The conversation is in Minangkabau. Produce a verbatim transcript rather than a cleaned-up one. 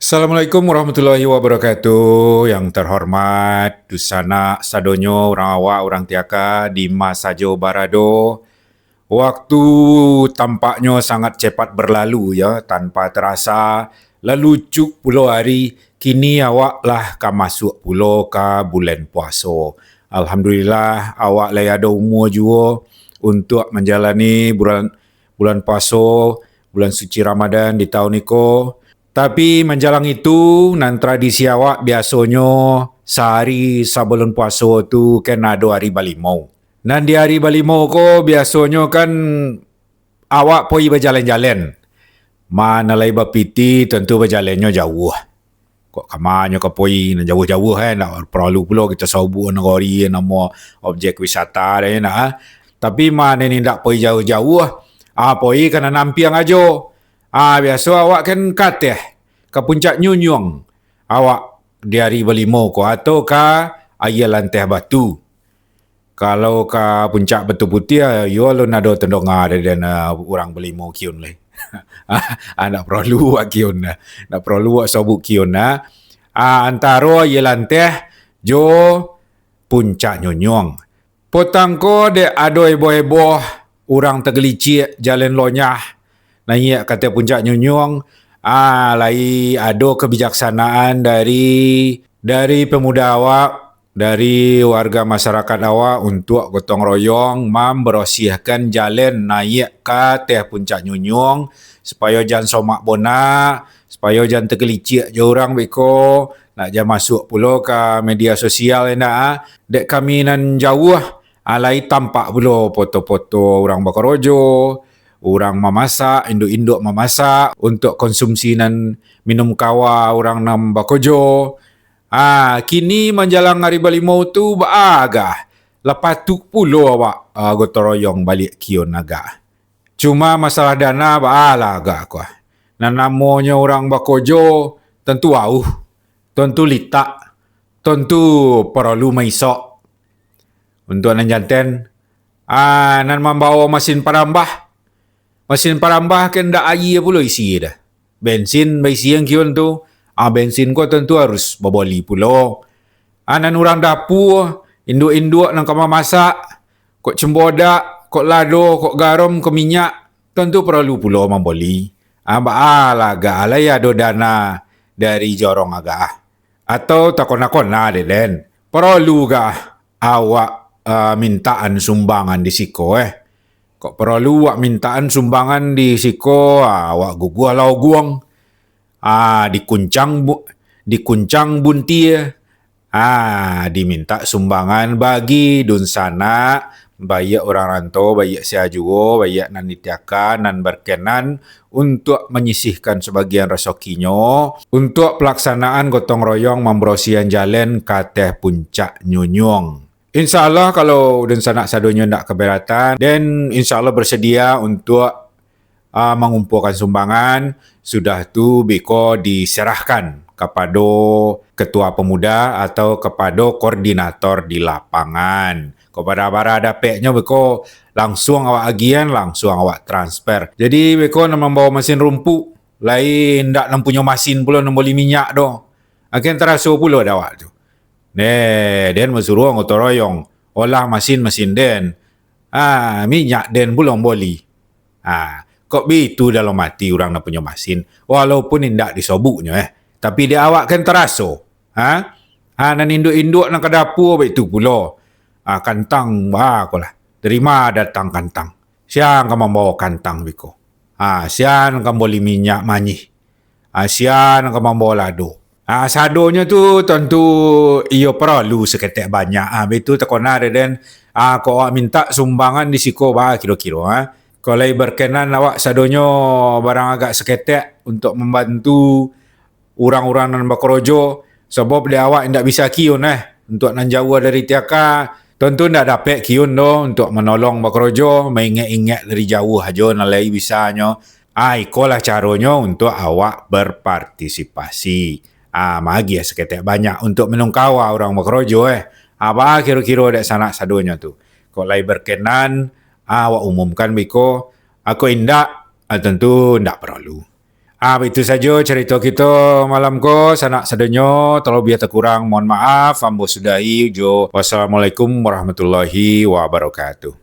Assalamualaikum warahmatullahi wabarakatuh. Yang terhormat, dunsanak sadonyo, urang awak, urang tiaka, di ma sajo barado. Waktu tampaknyo sangat cepat berlalu, ya, tanpa terasa, lalu cuk pulo ari, kini awak lah ka masuak pulo ka bulan puaso. Alhamdulillah, awak lai ado umua juo untuak manjalani bulan, bulan puaso, bulan suci Ramadan di taun iko. Tapi manjalang itu, nan tradisi awak biasonyo sahari sabalun puaso tu kan ado ari balimau. Nan di ari balimau ko biasonyo kan awak poi bajalan-jalan. Ma nan lai bapiti tantu bajalannyo jauah. Kok ka ma nyo ka poi nan jauah-jauah, eh, ndak paralu pulo kito sobok nagori namo objek wisata deh, nah. Tapi ma nan indak poi jauah-jauah, ah, poi ka nan ampiang ajo. Ah, biaso awak kan ka ateh, ka Puncak Nyunyuang. Awak di ari balimau ko atau ka Aia Lanteh Batu. Kalau ka Puncak Batu Putiah, ah, iyo alun ado tandonga dari den, ah, urang balimau kiun lai. Ah, ndak paralu awak kiun, ah. Ndak paralu awak sobok kiun, ah. Ah, antaro Aia Lanteh jo Puncak Nyunyuang. Potang ko dek ado eboh-eboh, urang tagaliciak, jalan lonyah, naiak ka ateh Puncak Nyunyuang, ah, lai ado kabijaksanaan dari, dari pemuda awak, dari warga masyarakat awak untuak gotong royong mambarasiahkan jalan naiak ka ateh Puncak Nyunyuang, supayo jan somak bonak, supayo jan tagaliciak jo urang beko, nak jan masuak pulo ka media sosial, indak, ah. Dek kami nan jauah, ah, lai tampak pulo foto-foto urang bakarajo, urang mamasak, induak-induak mamasak untuak konsumsi nan minum kawa urang nan bakojo. Ah, kini manjalang ari balimau tu baa agak, lah patuik pulo awak, ah, gotong royong baliak kiun agak. Cuma masalah dana baa lah agak ko. Nan namonyo urang bakojo, tantu auh, tantu litak, tantu paralu maisok. Untuak nan janten, ah, nan mambawo masin parambah. Masin parambah kan ndak aia pulo isi dah. Bensin baisian kiun tu, ah, bensin ko tantu harus baboli pulo. Ah, nan urang dapua, induak-induak nan ka mamasak, kok cembodak, kok lado, kok garam, kok minyak, tantu paralu pulo mamboli. Ah, baa lah agak lai ado dana dari jorong agak. Atau takona-kona dek den, paralu gah awak, ah, mintaan sumbangan di siko, eh. Kok paralu awak mintaan sumbangan di siko, ah, awak guguah lah oguang, ah, dikuncang bu-, dikuncang buntia, ah, diminta sumbangan bagi dunsanak, baiak urang rantau, baiak sia juo, baiak nan ditiaka, nan barkenan, untuak manyisihkan sabagian rasokinyo, untuak palaksanaan gotong royong mambarasiahan jalan ka ateh Puncak Nyunyuang. Insya Allah, kalau dunsanak sadonyo ndak kaberatan, den insya Allah bersedia untuak, ah, mangumpuakan sumbangan, sudah tu beko diserahkan kapado ketua pemuda atau kapado koordinator di lapangan. Kok bara-bara dapeknyo beko, langsuang awak agian, langsuang awak transfer. Jadi, beko nan mambawa masin rumpuk, lai indak nan punyo masin pulo nan boli minyak doh. Agian taraso pulo dek awak tu. Neh, den basuruah gotong royong, olah masin-masin den. Ah, minyak den pulo boli. Ah, kok bitu dalam ati urang nan punyo masin, walaupun indak disobuknyo, eh. Tapi dek awak kan taraso. Ha? Ha, nan induak-induak nan ka dapua baitu pulo. Ah, kantang, ah, ko lah. Dari ma datang kantang? Sia ka mambawa kantang beko? Ah, sia ka boli minyak manyih? Ah, sia ka mambawa lado? Ah, sadonyo tu tantu iyo paralu saketek banyak. Ah, bitu takona dek den. Ah, kok awak minta sumbangan di siko ba kiro-kiro, ah. Kok lai barkenan awak sadonyo barang agak saketek untuak mambantu urang-urang nan bakarajo, sabab dek awak indak bisa kiun, eh, untuak nan jauah dari tiaka, tantu indak dapek kiun doh untuak manolong bakarajo, maingek-ingek dari jauah ajo nan lai bisanyo. Ah, ikolah caronyo untuak awak berpartisipasi. Ah, magiah saketek banyak untuak manungkawa urang bakarajo, eh. Ah, ba kiro-kiro dek sanak sadonyo tu. Kok lai barkenan, ah, awak umumkan beko, ah, kok indak, ah, tantu indak paralu. Ah, itu sajo carito kito malam ko, sanak sadonyo. Talabiah takurang, mohon maaf. Ambo sudahi jo wassalamualaikum warahmatullahi wabarakatuh.